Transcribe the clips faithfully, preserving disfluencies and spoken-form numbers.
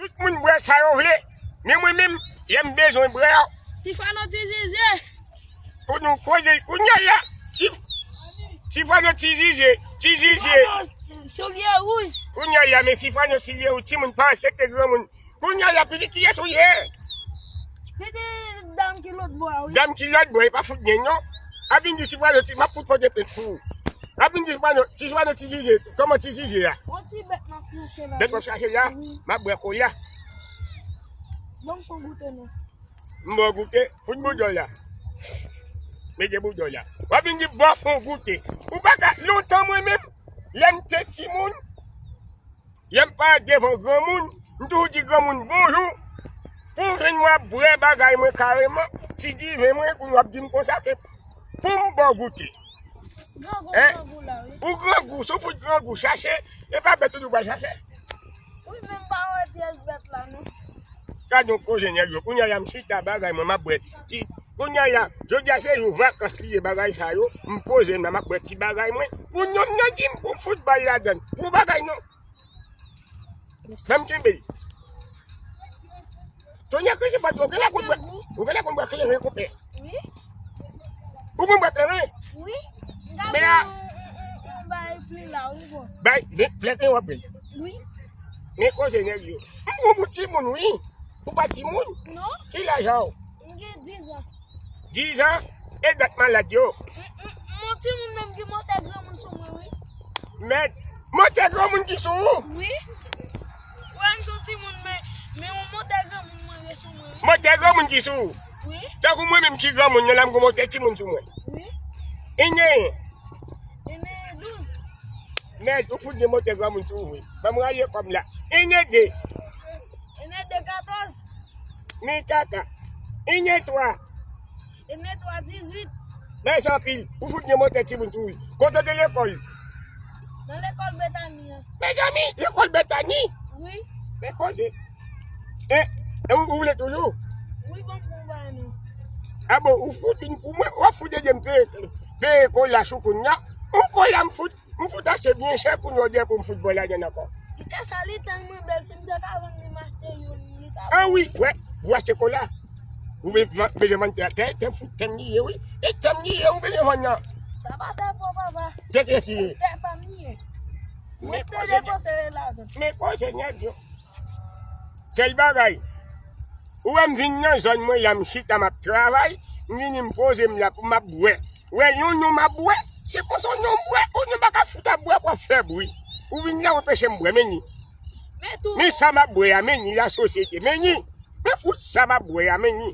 Tout moun bwè sa yo vle. Men mwen menm, lè m bezwen bwè, ti fano ti zize. Pou nou koze, kounye a la, ti, ti fano ti zize, ti zize. Ti fano silye wouj. Kounye a la, men ti fano silye wouj, timoun pa respekte granmoun. Kounye a la, pitit kiyès ou ye? Pitit dam ki lòt bò a, wi. Dam ki lòt bò, e pa fout gen non. A vin di ti fano ti, m ap fout pote plent pou ou. A vin di ti fano, ti fano ti zize, kòman ti zize a? On ti bèt m ap chache la. Bèt m ap chache la, wi. M ap bwè kola. Ban m fon goute non. M ba w goute, fout boudòl la. Mete boudòl la. W ap vin di ba w fon goute. Ou pa ka, lontan mwen menm, lè m te timoun, lè m pa devan granmoun, m toujou di granmoun bonjou. Pou w vin m ap bwè bagay mwen kareman, ti diven mwen, kounye w ap di m konsa ke pou m ba w goute. Grangou, en? Grangou la, wi. Ou grangou, si w fout grangou, chache, e pa bèt ou di w pral chache. Wi, men m pa wè pyès bèt la, non. Gad yon koze nèg yo. Kounye a la, m chita bagay mwen, m ap bwè ti. Kounye a la, jodi a se jou vakans li ye bagay sa yo. M poze m la, m ap bwè ti bagay mwen. Pou nonm nan di m pou m fout bal ladann. Pou bagay non. Ban m kenbe l. Tonyè Kristi, ou genlè konn bwè, ou genlè konn bwè kleren, konpè. Wi. Ou konn bwè kleren? Wi. Men la. Bay pli la, wi, bon. Bay, men, flèten w ap bwè. Wi. Men koze nèg yo. M pran pou timoun, wi. Ou pa timoun? Non. Ki laj a w? M gen diz an. Diz an? E dat malad yo? M, m, m on timoun menm ki motè granmoun sou mwen, wi. Mèt, motè granmoun ki sou ou? Wi. Wè, m se on timoun, men, men on motè granmoun mwen ye sou mwen, wi. Motè granmoun ki sou ou? Wi. Tankou mwen menm ki granmoun, nan la m gen motè timoun sou mwen. Wi. Enyen. Enyen douz. Mèt, ou fout gen motè granmoun sou ou, wi. Ban m rayi kòm la. Enyen de. Enyen de katòz. Men kaka. Enyen twa. Enyen twa dizuit. Mèsi anpil. Ou fout gen motè timoun sou ou, wi. Kote w te lekòl? Nan lekòl Betani an. Mezanmi, lekòl Betani? Wi. Men koze. E, e ou, ou vle toujou? Wi, ban m pran bagay non. A bon, ou fout vin pou mwen, w ap fout ede m peye, peye kola choukoun nan. Yon kola m fout, m fout achte byen chè kounye a w di pou m fout bò ladann ankò. Ti tè sa li tèlman bèl, si m te ka vann li, m achte youn, li ta bon. An wi, wè, ou achte kola. Ou be-, bezwen vann tè, tè, tè m fout tè m li ye, wi. E tè m li ye, ou bezwen vann nan. Sa pa tè pa w, papa. Tè kiyès li ye? Tè pa m li ye. Mwen te depoze l ladan. Men koze nèg yo. Sèl bagay. Ou wè m vin nan zòn mwen la, m chita, m ap travay, m vini, m poze m la pou m ap bwè. Wè, yon non m ap bwè. Se konsa yon non m bwè, yon non pa ka fout ap bwè pou ap fè bri. Ou vin la, ou anpeche m bwè, men ni. Men tou. Men sa m ap bwè a, men ni, lasosyete, men ni. Men fout sa m ap bwè a, men ni.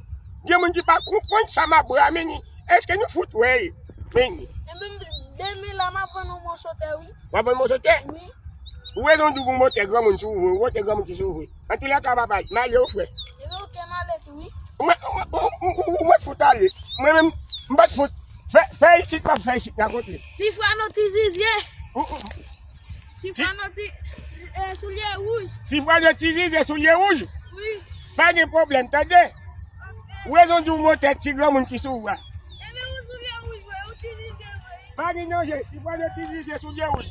Gen moun ki pa konprann sa m ap bwè a, men ni. Èske nou fout wè l? Men ni. Ebyen, demen la, m ap vann yon moso tè, wi. W ap vann moso tè? Wi. Ou rezon di w gon motè granmoun sou ou, gon motè granmoun ki sou ou. Antoulèka, papa, m ale wi, frè. Ebyen, oke, m ale tou, wi. Ou mèt, ou mèt, ou, ou, ou, ou mèt fout ale. Mwen menm, m pa t fout. Fè, fè isit, p ap fè isit, nan kote. Ti frè nou, ti zizye. Ou, ou. Ti frè nou, ti, eh, soulye wouj. Ti frè nou, ti zizye, soulye wouj. Wi. Pa gen pwoblèm, tande. Ou rezon di w motè ti granmoun ki sou ou a. Ebyen, ou soulye wouj, vre, ou ti zizye, vre. Pa gen danje, ti frè nou, ti zizye, soulye wouj.